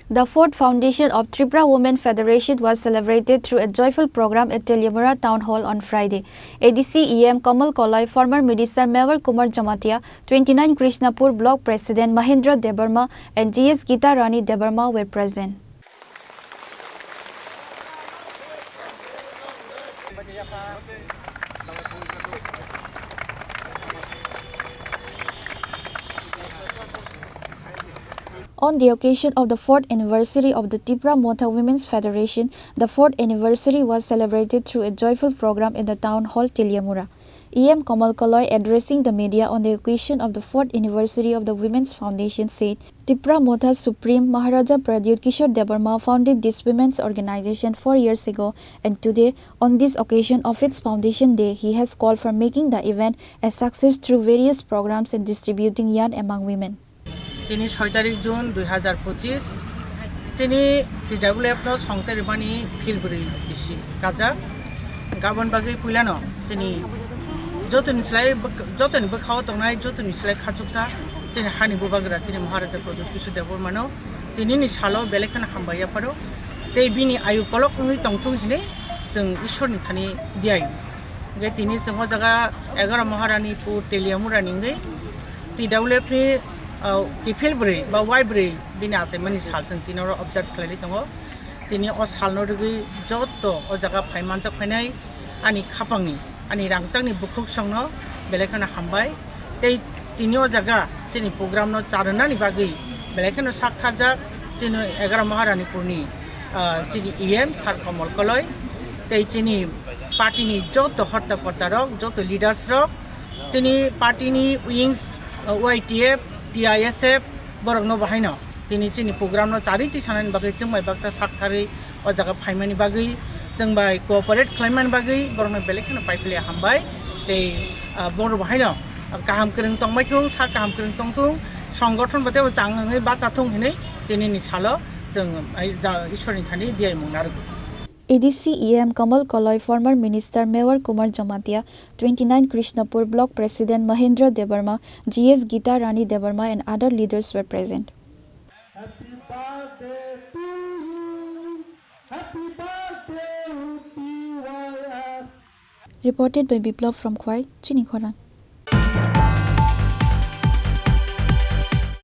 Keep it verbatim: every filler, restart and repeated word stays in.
The fourth foundation of Tripura Women Federation was celebrated through a joyful program at Teliamura Town Hall on Friday. A D C E M Kamal Koloi, former Minister Mewar Kumar Jamatia, twenty-nine Krishnapur Block President Mahendra Debbarma, and G S Gita Rani Debbarma were present. On the occasion of the fourth anniversary of the Tipra Motha Women's Federation, the fourth anniversary was celebrated through a joyful program in the town hall Teliamura. E M Kamal Koloi, addressing the media on the occasion of the fourth anniversary of the Women's Foundation, said, Tipra Motha Supreme Maharaja Pradyut Kishore Debbarma founded this women's organization four years ago, and today, on this occasion of its foundation day, he has called for making the event a success through various programs and distributing yarn among women. Tini soi tarik June dui hazar pochis. Chini T W F no songsa rwmani phil bwrwi bisi kajak. Gabon bagwi puilano chini jotoni slai bwk-, jotoni bwkhao tongnai, jotoni slai khachuksa chini hani bubagra chini Maharaja Pradyut Kishore Debbarmano tinini salo belai kheno hambai yapharo. Tei bini ayu kolok wngwi tongthung hinwi chwng Ishwarni thani diyaio. Hingke tini chwng o jaga egaroh Maharanipur Teliamura ni wngwi T W F ni, ah, kiphil bwrwi ba wai bwrwi bini achaimani sal chwng tini oro observe khlailai tongo. Tini o salno rwgwi joto o jaga phai manjak phainai ani khapangni, ani rangchakni bukhuksongno belai kheno hambai. Tei tini o jaga chini program no charwnani bagwi belai kheno sak tharjak chini egaroh Maharanipurni, ah, chini E M Sir Kamal Koloi tei chini party ni joto horta korta rok, joto leaders rok, chini party ni wings, ah, Y T F, T I S F, borok no bahaino tini chini program no charwi tisanani bagwi chwng bai baksa sak tharwi o jaga phaimani bagwi, chwng bai cooperate khlaimani bagwi borokno belai kheno paiphilia hambai. Tei, ah, borok bo haino kaham kwrwng tongbai thung, sak kaham kwrwng tong thung, songgothon bo teibo chang wngwi bacha thung hinwi tinini salo chwng, ai, ja, Ishwarni thani diyaimung narwgo. A D C E M Kamal Koloi, former Minister Mewar Kumar Jamatia, twenty-nine Krishnapur Block President Mahendra Debbarma, G S Gita Rani Debbarma and other leaders were present. Happy birthday to you. Happy birthday to T Y R. Reported by Biplab from Khwai, Chini Khorang.